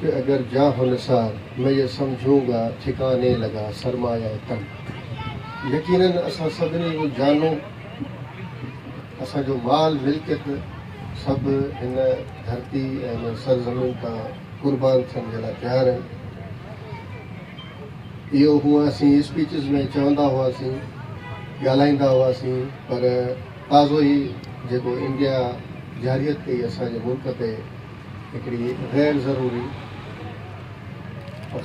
P اگر جان هو نثار، مين يه سمجهون گا ٺڪاني لگا سرمايه تن. يقينن اسان سڀني جون جانون، اسان جو مال ملڪيت سڀ هن ڌرتي ۽ هن سرزمين تان قربان ٿيڻ جي لاء تيار آهن. اهو هونء اسين اسپيچز ۾ چوندا هئاسين، ڳالهائيندا هئاسين، پر تازو ئي جيڪو انڊيا جارحيت ڪئي اسان جي ملڪ تي، هڪڙي غير ضروري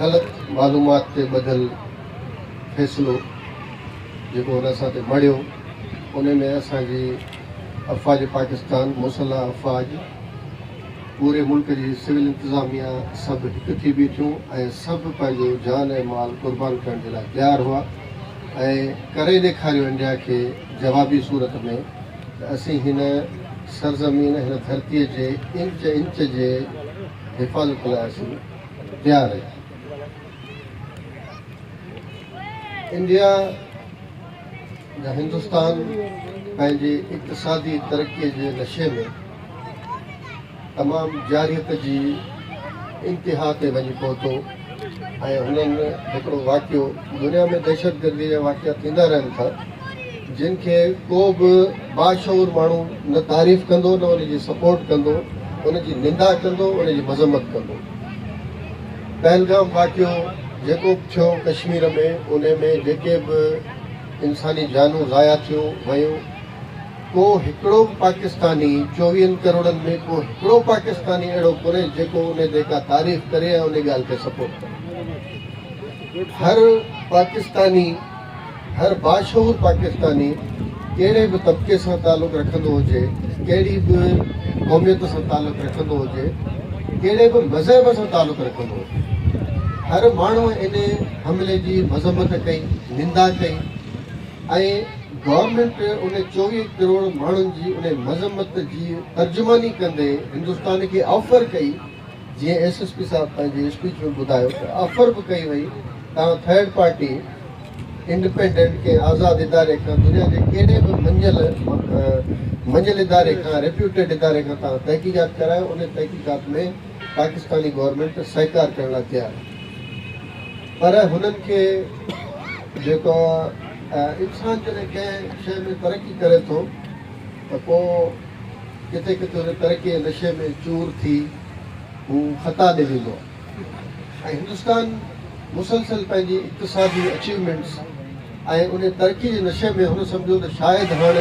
غلط معلومات تي ٻڌل فيصلو جيڪو هن اسان تي مڙهيو، ان ۾ اسان جي افواج پاڪستان، مسلح افواج، پوري ملڪ جي سول انتظاميا سڀ هڪ ٿي بيٺيون ۽ سڀ پنهنجو جان ۽ مال قربان ڪرڻ جي لاء تيار هئا ۽ ڪري ڏيکاريو انڊيا کي جوابي صورت ۾ ته اسين هن سرزمين، هن ڌرتيء جي انچ انچ جي حفاظت لاء اسين تيار آهيون. انڊيا يا هندستان پنهنجي اقتصادي ترقيء جي نشي ۾ تمام جارحيت جي انتها تي وڃي پهتو ۽ هنن هڪڙو واقعو، دنيا ۾ دهشتگردي جا واقعا ٿيندا رهن ٿا، جن کي ڪو به باشعور ماڻهو نه تعريف ڪندو نه ان جي سپورٽ ڪندو، ان جي نندا ڪندو، ان جي مذمت ڪندو. پهلگام واقعو جيڪو به ٿيو ڪشمير ۾، ان ۾ جيڪي به انساني جانون ضايع ٿيون ويون، ڪو هڪڙو به پاڪستاني، چوويهن ڪروڙن ۾ ڪو هڪڙو پاڪستاني اهڙو ڪونهي جيڪو ان تي ڪا تعريف ڪري ۽ ان ڳالهه کي سپورٽ ڪري. هر پاڪستاني، هر باشعور پاڪستاني ڪهڙي به طبقي سان تعلق رکندو هجي، ڪهڙي به قوميت سان تعلق رکندو هجي، ڪهڙي به مذهب سان تعلق رکندو هجي، هر ماڻهو ان حملي جي مذمت ڪئي، نندا ڪئي ۽ گورنمينٽ ان 24 ڪروڙ ماڻهن جي ان مذمت جي ترجماني ڪندي هندستان کي آفر ڪئي، جيئن ايس ايس پي صاحب پنهنجي اسپيچ ۾ ٻڌايو ته آفر به ڪئي وئي توهان ٿرڊ پارٽي انڊپينڊنٽ ڪنهن آزاد اداري کان، دنيا جي ڪهڙي به مڃيل مڃيل اداري کان، ريپيوٽيڊ اداري کان توهان تحقيقات ڪرايو، ان تحقيقات ۾ پاڪستاني گورنمينٽ سهڪار ڪرڻ لاء تيار آهي. پر هنن کي جيڪو انسان جڏهن ڪنهن شيء ۾ ترقي ڪري ٿو ته پوء ڪٿي ڪٿي ان ترقي جي نشي ۾ چور ٿي هو خطا ڏي ويندو آهي ۽ هندستان مسلسل پنهنجي اقتصادي اچيومينٽس ۽ ان ترقي جي نشي ۾ هن سمجهيو ته شايد هاڻ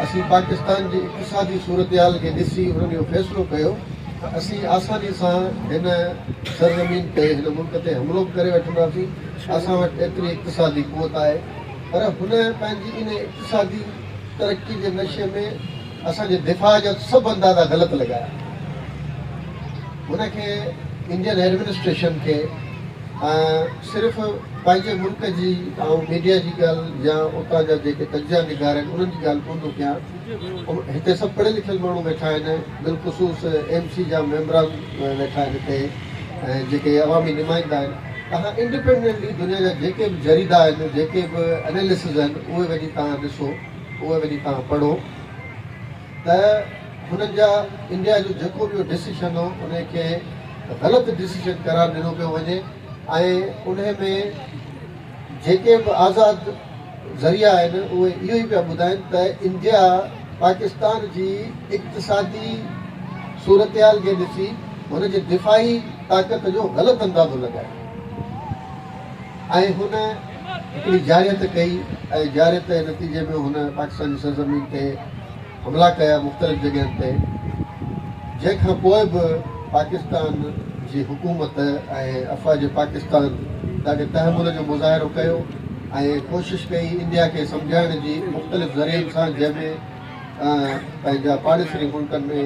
اسين پاڪستان جي اقتصادي صورتحال کي ڏسي هنن اهو فيصلو ڪيو ته اسين آساني سان هن سرزمين تي، هن ملڪ تي حملو به ڪري وٺنداسين، اسان وٽ ايتري اقتصادي قوت آهي. پر هن پنهنجي ان اقتصادي ترقي جي نشي ۾ اسان جي دفاع جا سڀ اندازا غلط لڳايا. هن کي انڊين ايڊمنسٽريشن کي صرف پنهنجي ملڪ جي آئون ميڊيا جي ڳالهه يا اتان جا جيڪي تجزيا نگار آهن انهن جي ڳالهه ڪونه ٿو ڪيان، هتي سڀ پڙهيل لکيل ماڻهو ويٺا آهن، بالخصوص ايم سي جا ميمبران ويٺا آهن هتي ۽ جيڪي عوامي نمائندا آهن. توهان انڊيپينڊنٽلي دنيا جا جيڪي به جريدا آهن، جيڪي به اناليسز آهن اهي وڃي توهان ڏسو، اهي وڃي توهان پڙهو ته هنن جا انڊيا جو جيڪو به ڊسيشن هو ان کي غلط ڊسيشن قرار ڏنو پيو وڃي ۽ انهي ۾ جيڪي به آزاد ذريعا آهن اهي اهو ئي پيا ٻڌائن ته انڊيا پاڪستان جي اقتصادي صورتحال کي ڏسي هن جي دفاعي طاقت جو غلط اندازو لڳايو ۽ هن هڪڙي جارحيت ڪئي ۽ جارحيت جي نتيجي ۾ هن پاڪستان جي سرزمين تي حملا ڪيا مختلف جڳهين تي، جنهن کان پوء به پاڪستان جي حڪومت ۽ افواج پاڪستان ڏاڍي تحمل جو مظاهرو ڪيو ۽ ڪوشش ڪئي انڊيا کي سمجهائڻ جي مختلف ذريعن سان، جنهن ۾ پنهنجا پاڙيسري ملڪن ۾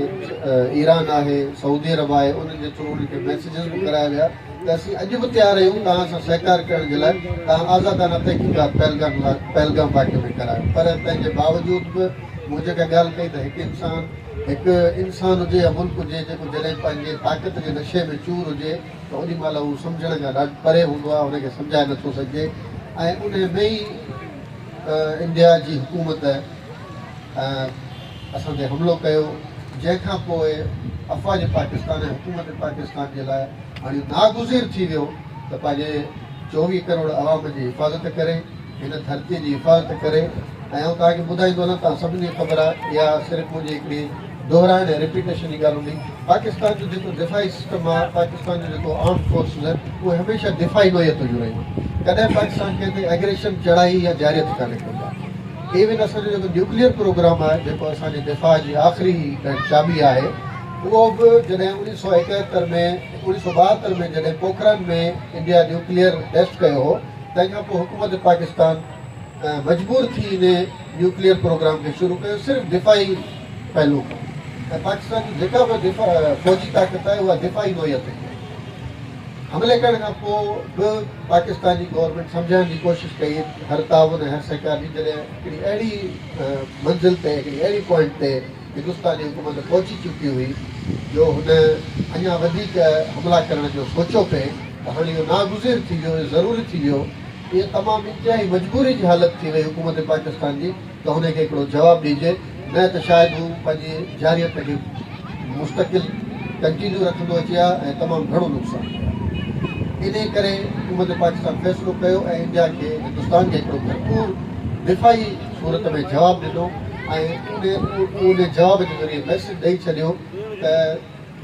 ايران آهي، سعودي عرب آهي، انهن جي ٿرو انهن کي ميسيجز به ڪرايا ويا ته اسين اڄ به تيار آهيون توهان سان سهڪار ڪرڻ جي لاء، توهان آزادانه تحقيقات پهلگام واقعي ۾ ڪرايو. پر تنهن جي باوجود به مون جيڪا ڳالهه ڪئي ته هڪ انسان هڪ انسان هجي يا ملڪ هجي جيڪو جڏهن پنهنجي طاقت جي نشي ۾ چور هجي ته اوڏي مهل هو سمجهڻ کان ڏاڍو پري هوندو آهي، ان کي سمجهائي نٿو سگهجي ۽ انهي ۾ ئي انڊيا جي حڪومت اسان تي حملو ڪيو، جنهن کان پوء افواج پاڪستان ۽ حڪومت پاڪستان جي لاء هاڻي ناگزير ٿي ويو ته پنهنجي 24 ڪروڙ عوام جي حفاظت ڪري، هن ڌرتيء جي حفاظت ڪري ۽ آئون توهان کي ٻڌائيندو هلان، توهان سڀني کي خبر آهي، اها صرف منهنجي هڪڙي دهرائڻ ۽ رپيٽيشن جي ڳالهه هوندي، پاڪستان جو جيڪو دفاعي سسٽم آهي، پاڪستان جو جيڪو آرمڊ فورسز آهن، اهي هميشه دفاعي نوعيت جون رهيون آهن، ڪڏهن پاڪستان ڪنهن تي ايگريشن، چڙهائي يا جارحيت ڪانه ڪئي آهي. ايون اسان جو جيڪو نيوڪليئر پروگرام آهي، جيڪو اسان جي دفاع جي آخري چاٻي آهي، اهو به جڏهن 1971 ۾، 1972 ۾ جڏهن پوکران ۾ انڊيا نيوڪليئر ٽيسٽ ڪيو هو، تنهن کان پوء حڪومت پاڪستان مجبور ٿي ان نيوڪليئر پروگرام کي شروع ڪيو صرف دفاعي پهلو کان ۽ پاڪستان جي جيڪا به فوجي طاقت آهي اها دفاعي نوعيت جي آهي. حملي ڪرڻ کان پوء به پاڪستان جي گورنمينٽ سمجهائڻ جي ڪوشش ڪئي هر تعاون ۽ هر سهڪار جي جڏهن هڪڙي اهڙي منزل تي هڪڙي اهڙي پوائنٽ تي هندستان جي حڪومت پهچي چڪي هئي جو هن اڃا وڌيڪ حملا ڪرڻ جو سوچيو پئي ته هاڻي اهو ناگزير ٿي ويو ۽ ضروري ٿي ويو. اها تمام انتهائي مجبوري جي حالت ٿي وئي حڪومت پاڪستان جي ته هن کي هڪڙو جواب ڏجي نه ته شايد هو پنهنجي جارحيت کي مستقل ڪنٽينيو رکندو اچي ها ۽ تمام گهڻو نقصان ٿئي ها. انهي ڪري حڪومت پاڪستان فيصلو ڪيو ۽ انڊيا کي هندستان کي هڪڙو ڀرپور دفاعي صورت ۾ جواب ڏنو ۽ ان جواب جي ذريعي ميسيج ڏئي ڇڏيو ته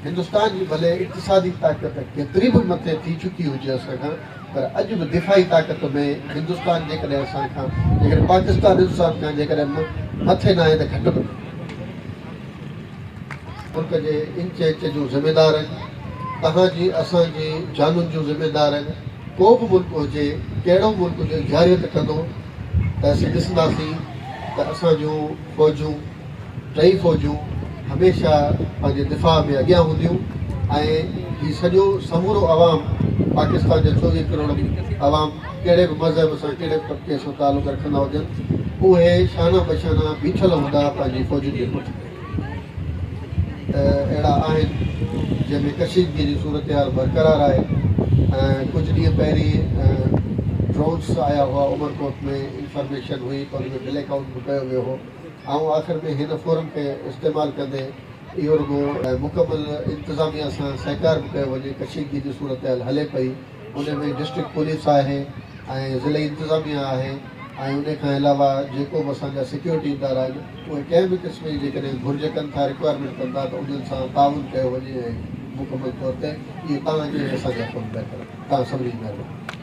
هندستان جي ڀلي اقتصادي طاقت ڪيتري به مٿي ٿي چڪي هجي اسان کان پر اڄ به دفاعي طاقت ۾ هندستان جيڪڏهن اسان کان جيڪڏهن پاڪستان هندستان کان جيڪڏهن مٿي ناهي ته گهٽ به ناهي. ملڪ جي انچ انچ جون ذميدار آهن، توهان جي اسان جي جانن جون ذميدار آهن، ڪو به ملڪ هجي ڪهڙو به ملڪ هجي جارحيت ڪندو ته اسين ڏسنداسين ته اسان جون فوجون ٽئي فوجون هميشه پنهنجي دفاع ۾ اڳيان هونديون ۽ هي سڄو سمورو عوام پاڪستان جا 24 ڪروڙ عوام ڪهڙي به مذهب سان ڪهڙي به طبقي سان تعلق رکندا هجن اهي شانه بشانه بيٺل هوندا پنهنجي فوجن جي پٺ تي. اهڙا آهن جنهن ۾ ڪشيدگي جي صورتحال برقرار آهي ۽ ڪجهه ڏينهن پهرين ڊرونس آيا هئا عمرڪوٽ ۾ انفارميشن هئي ته ان ۾ بليڪ آئوٽ به ڪيو ويو هو آئون آخر ۾ هن فورم کي استعمال ڪندي اهو رڳو مڪمل انتظاميا سان سهڪار به ڪيو وڃي ڪشيدگي جي صورتحال هلي پئي ان ۾ ڊسٽرڪٽ پوليس آهي ۽ ضلعي انتظاميا آهي ۽ ان کان علاوه جيڪو به اسان جا سيڪيورٽي ادارا آهن اهي ڪنهن به قسم جي جيڪڏهن گهرج ڪن ٿا رڪوائرمينٽ ڪن ٿا ته انهن سان تعاون ڪيو وڃي ۽ مڪمل طور تي اهي توهان جي ۽ اسان جا ڪم بهتر توهان سڀني جي مهرباني.